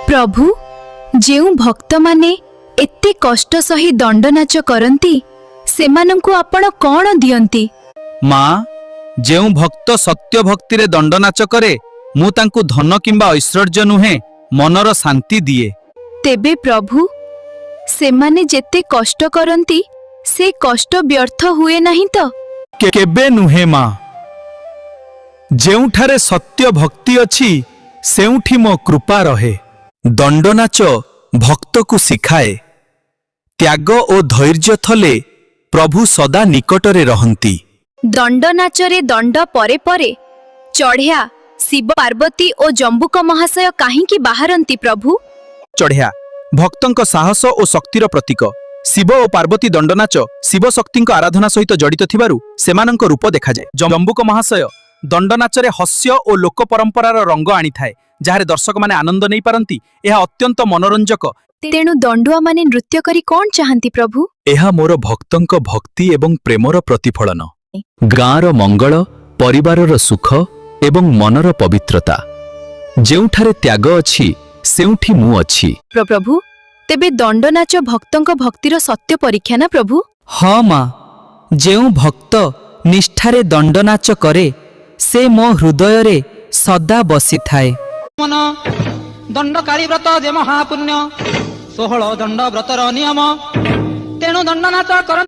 ପ୍ରଭୁ, ଯେଉଁ ଭକ୍ତମାନେ ଏତେ କଷ୍ଟ ସହି ଦଣ୍ଡନାଚ କରନ୍ତି, ସେମାନଙ୍କୁ ଆପଣ କଣ ଦିଅନ୍ତି? ମା, ଯେଉଁ ଭକ୍ତ ସତ୍ୟ ଭକ୍ତିରେ ଦଣ୍ଡନାଚ କରେ, ମୁଁ ତାଙ୍କୁ ଧନ କିମ୍ବା ଐଶ୍ୱର୍ଯ୍ୟ ନୁହେଁ, ମନର ଶାନ୍ତି ଦିଏ। ତେବେ ପ୍ରଭୁ, ସେମାନେ ଯେତେ କଷ୍ଟ କରନ୍ତି, ସେ କଷ୍ଟ ବ୍ୟର୍ଥ ହୁଏ ନାହିଁ ତ? କେବେ ନୁହେଁ ମା। ଯେଉଁଠାରେ ସତ୍ୟ ଭକ୍ତି ଅଛି, ସେଉଁଠି ମୋ କୃପା ରହେ। ଦଣ୍ଡନାଚ ଭକ୍ତକୁ ଶିଖାଏ, ତ୍ୟାଗ ଓ ଧୈର୍ଯ୍ୟ ଥଲେ ପ୍ରଭୁ ସଦା ନିକଟରେ ରହନ୍ତି। ଦଣ୍ଡନାଚରେ ଦଣ୍ଡ ପରେ ପରେ ଚଢ଼ିଆ, ଶିବ ପାର୍ବତୀ ଓ ଜମ୍ବୁକ ମହାଶୟ କାହିଁକି ବାହାରନ୍ତି ପ୍ରଭୁ? ଚଢ଼ିଆ ଭକ୍ତଙ୍କ ସାହସ ଓ ଶକ୍ତିର ପ୍ରତୀକ। ଶିବ ଓ ପାର୍ବତୀ ଦଣ୍ଡନାଚ ଶିବ ଶକ୍ତିଙ୍କ ଆରାଧନା ସହିତ ଜଡ଼ିତ ଥିବାରୁ ସେମାନଙ୍କ ରୂପ ଦେଖାଯାଏ। ଜମ୍ବୁକ ମହାଶୟ ଦଣ୍ଡନାଚରେ ହସ୍ୟ ଓ ଲୋକ ପରମ୍ପରାର ରଙ୍ଗ ଆଣିଥାଏ, ଯାହାରେ ଦର୍ଶକମାନେ ଆନନ୍ଦ ନେଇପାରନ୍ତି। ଏହା ଅତ୍ୟନ୍ତ ମନୋରଞ୍ଜକ। ତେଣୁ ଦଣ୍ଡୁଆମାନେ ନୃତ୍ୟ କରି କଣ ଚାହାନ୍ତି ପ୍ରଭୁ? ଏହା ମୋର ଭକ୍ତଙ୍କ ଭକ୍ତି ଏବଂ ପ୍ରେମର ପ୍ରତିଫଳନ। ଗାଁର ମଙ୍ଗଳ, ପରିବାରର ସୁଖ ଏବଂ ମନର ପବିତ୍ରତା। ଯେଉଁଠାରେ ତ୍ୟାଗ ଅଛି, ସେଉଁଠି ମୁଁ ଅଛି। ପ୍ରଭୁ, ତେବେ ଦଣ୍ଡନାଚ ଭକ୍ତଙ୍କ ଭକ୍ତିର ସତ୍ୟ ପରୀକ୍ଷା ନା ପ୍ରଭୁ? ହଁ ମା, ଯେଉଁ ଭକ୍ତ ନିଷ୍ଠାରେ ଦଣ୍ଡନାଚ କରେ, ସେ ମୋ ହୃଦୟରେ ସଦା ବସିଥାଏ। ମନ ଦଣ୍ଡ କାଳୀ ବ୍ରତ ଯେ ମହାପୁଣ୍ୟ, 16 ଦଣ୍ଡ ବ୍ରତର ନିୟମ, ତେଣୁ ଦଣ୍ଡ ନାଚ କରନ୍ତି।